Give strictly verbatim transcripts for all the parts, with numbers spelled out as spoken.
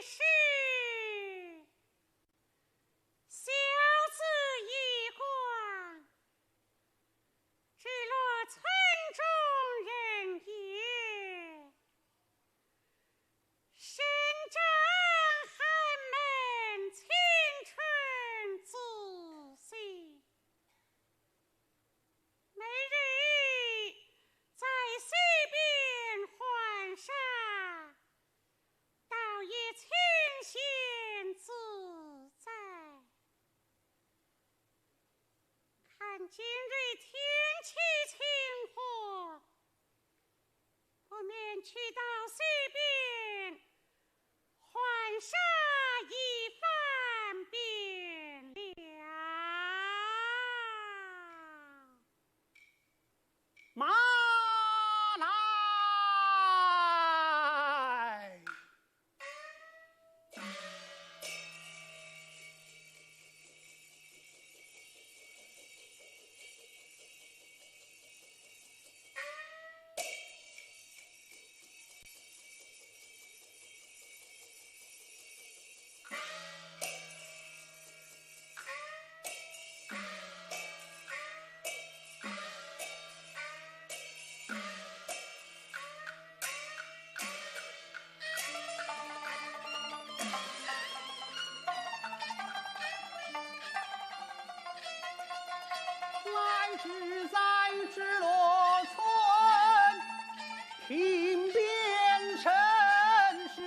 是，小子衣冠，只落村中人也，身长寒门青春之气。 每日在溪边浣沙，倒也清闲自在。看今日天气晴和，不免去到溪边 浣沙一番便了。马来！来至在栀落村，亭边乘势。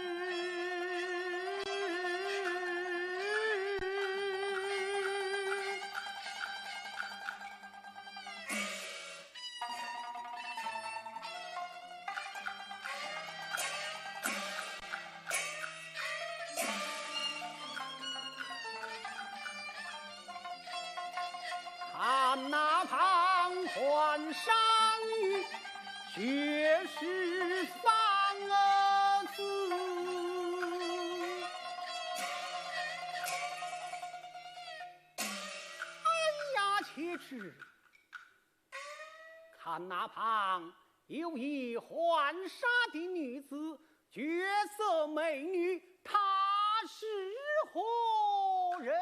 看那旁浣商女，绝世芳子。哎呀，且住！ 看那旁有一浣纱的女子，绝色美女，她是何人？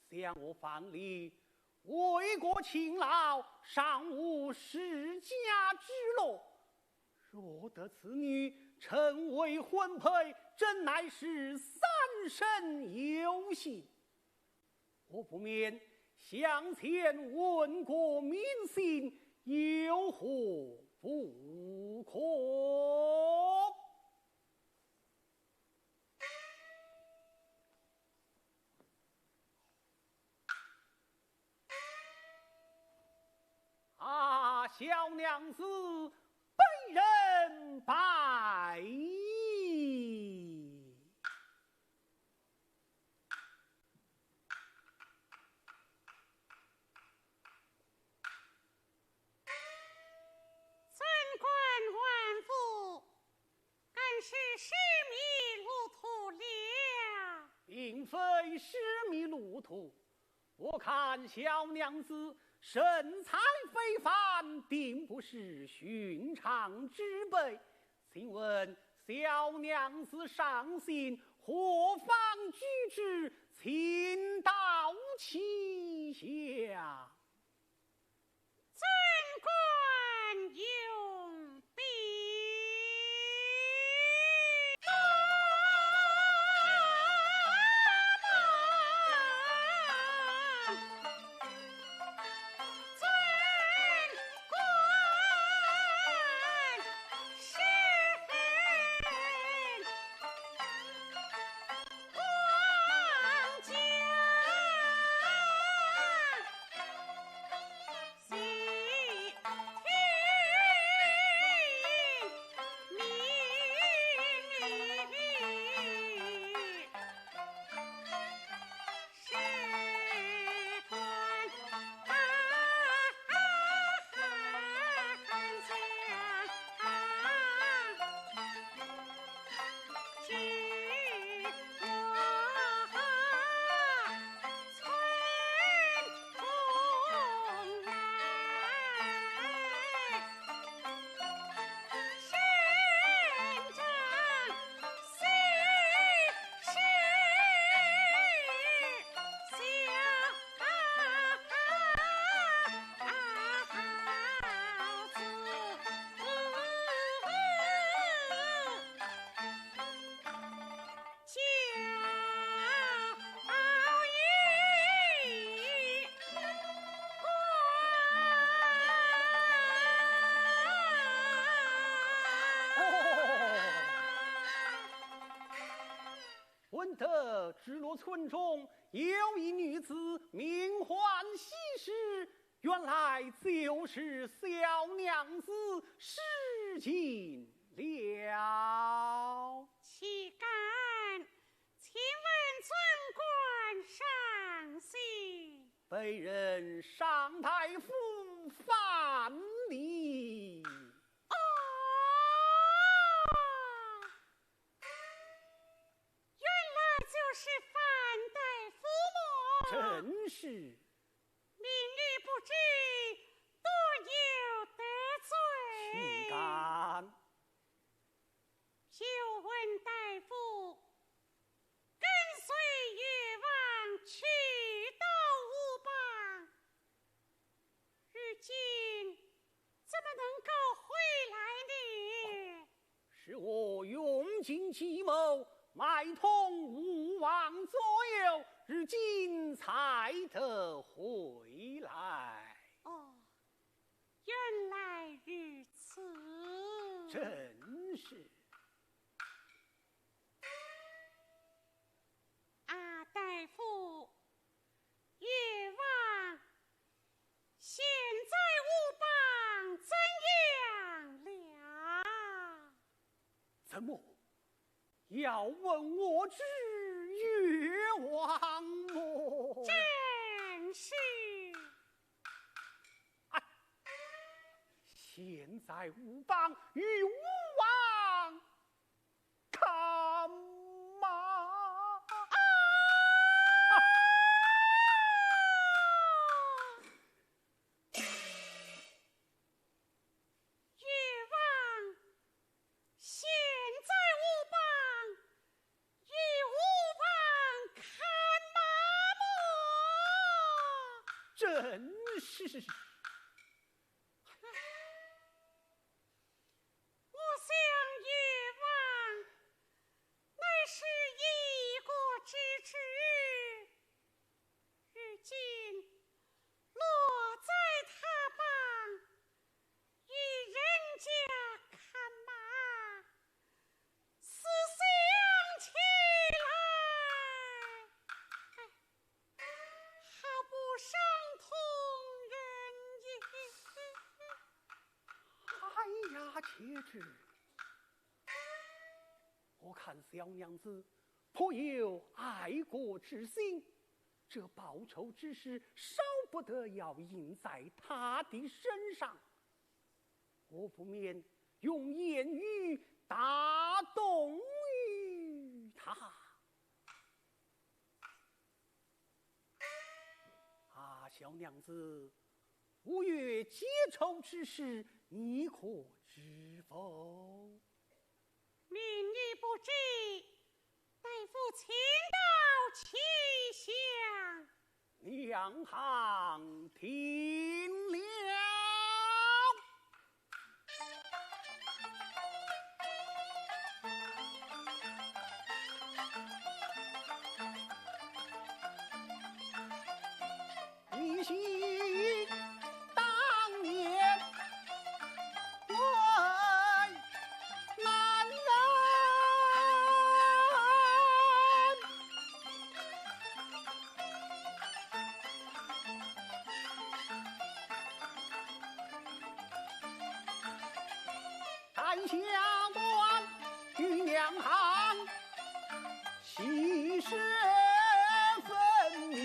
想我范蠡为国勤劳，尚无世家之乐， 若得此女成为婚配，真乃是三生有幸。我不免向前问过明心，有何不可？ 啊，小娘子，卑人拜矣。尊官万福，敢是痴迷路途了？并非痴迷路途， 我看小娘子神采非凡，定不是寻常之辈。请问小娘子上姓，何方居住？请道其详。 尊官永禀。关中有一女子名唤西施，原来就是小娘子施金莲。岂敢！请问尊官上席。卑人尚大夫范蠡。哦，原来就是范大夫么？正是。民女不知，多有得罪。岂敢。久闻大夫跟随越王去到吴邦，如今怎么能够回来呢？是我用尽计谋，买通吴王左右，如今才得回来。哦，原来如此。正是。啊，大夫，越王现在吴邦怎样了？怎么？ 要问我知越王么？正是。哎，现在吴邦与吴王看马。啊！越王 现在吴邦与吴王看马么？正是。我想越王乃是一国之主， 如今落在他邦，与人家看马，思想起来，哎，好不伤痛人也。哎呀，且住！ 我看小娘子颇有爱国之心，这报仇之事少不得要用在她的身上，我不免用言语打动于她。 啊，小娘子，吴越结仇之事，你可知否？民女不知，大夫请道其详。两行听了。 你想当年为男人， 谈笑端与两行，细说分明。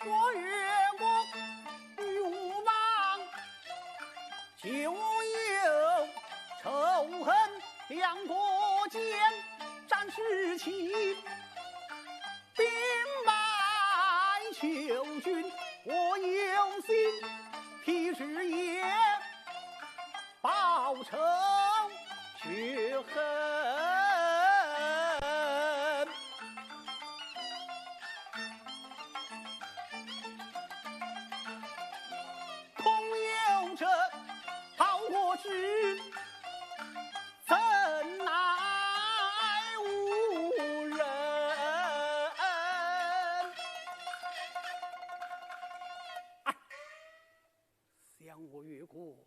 我越国与吴王 旧有仇恨，两国间战事起，兵败求军，我有心替日夜报仇雪恨。 空有这好果子，怎奈无人？哎，想我越国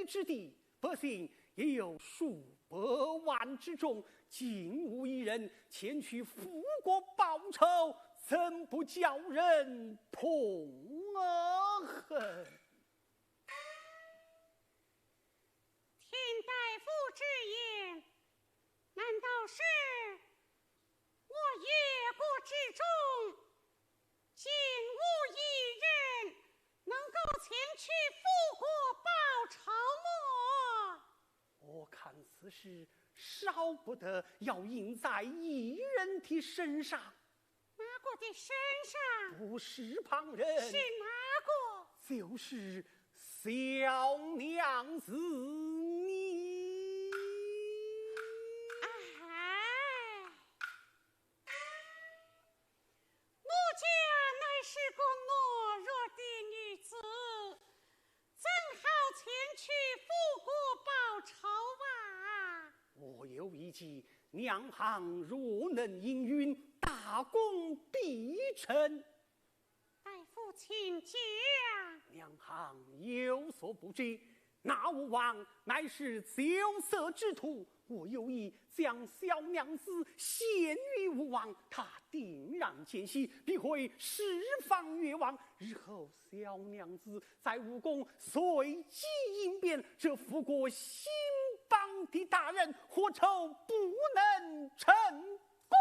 之地，百姓也有数百万之众，竟无一人前去复国报仇，怎不叫人痛啊恨？听大夫之言，难道是我越国之中，竟无一人能够前去复国报仇么？我看此事少不得要印在一人的身上。哪个的身上？不是旁人，是哪个？就是小娘子你。哎，我家乃是个懦弱的女子，怎好前去复国报仇啊？我有一计，娘行若能应允，大功必成。大夫请讲。娘行有所不知，那吴王乃是酒色之徒，我有意将小娘子献与吴王，他定然欢喜，必会释放越王。日后小娘子在吴宫随机应变，这吴国兴邦的大任，何愁不能成功？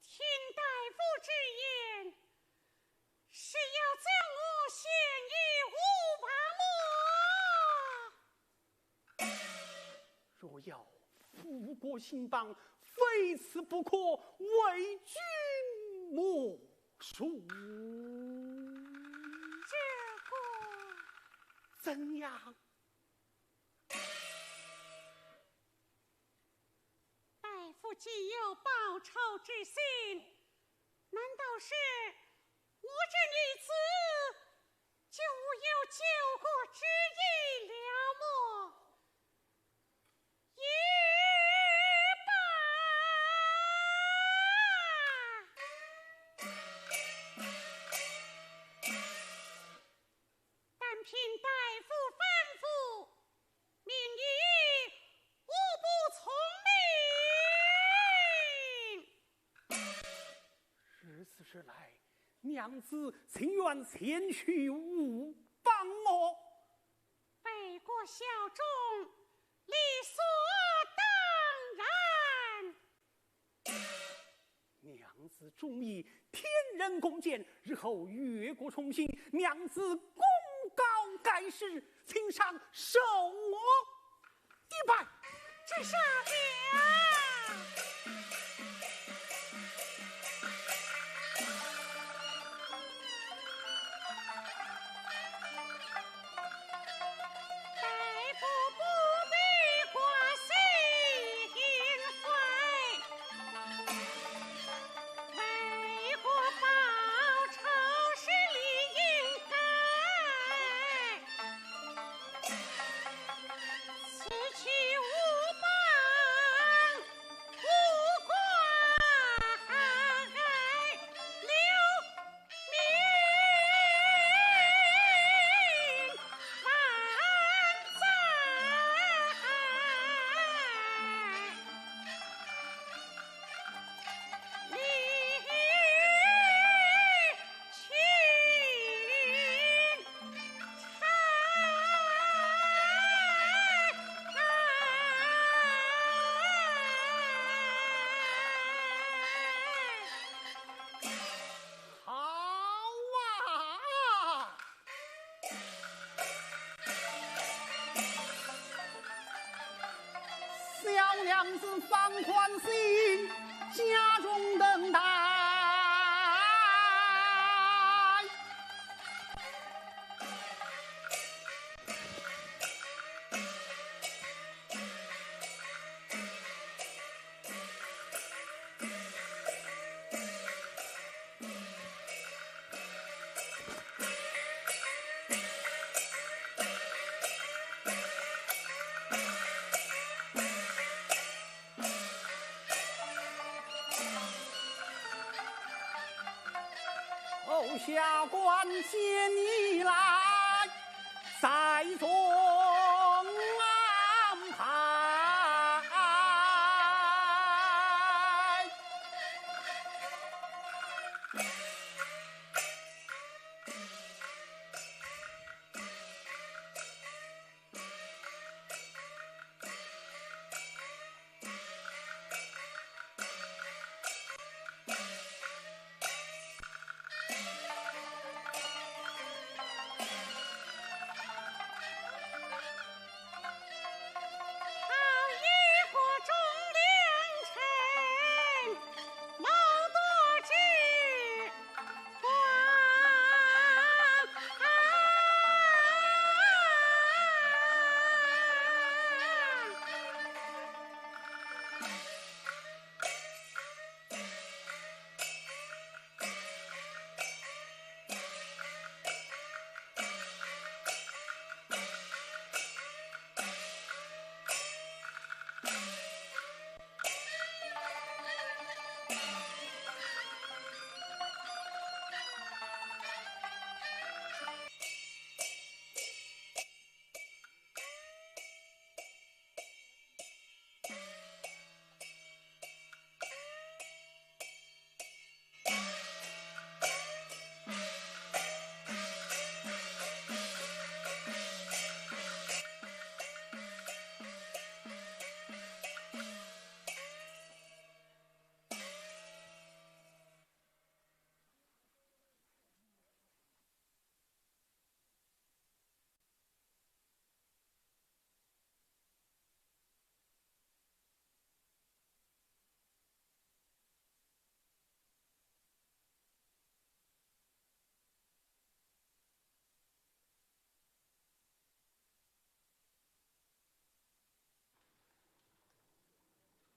听大夫之言，是要将我献与吴王么？若要复国兴邦，非此不可，为君莫属。这个怎样？大夫既有报仇之心，难道是我这女子就无有救国之意了么？也罢，但凭大夫吩咐， 命你勿不从命。如此说来，娘子情愿前去吴邦么？背过效忠，理所当然。 娘子忠义，天人共鉴，日后越国重兴，娘子功高盖世，请上受我一拜。这是啊。 好啊！小娘子放宽心，家中等待。下官见你来，在中安排。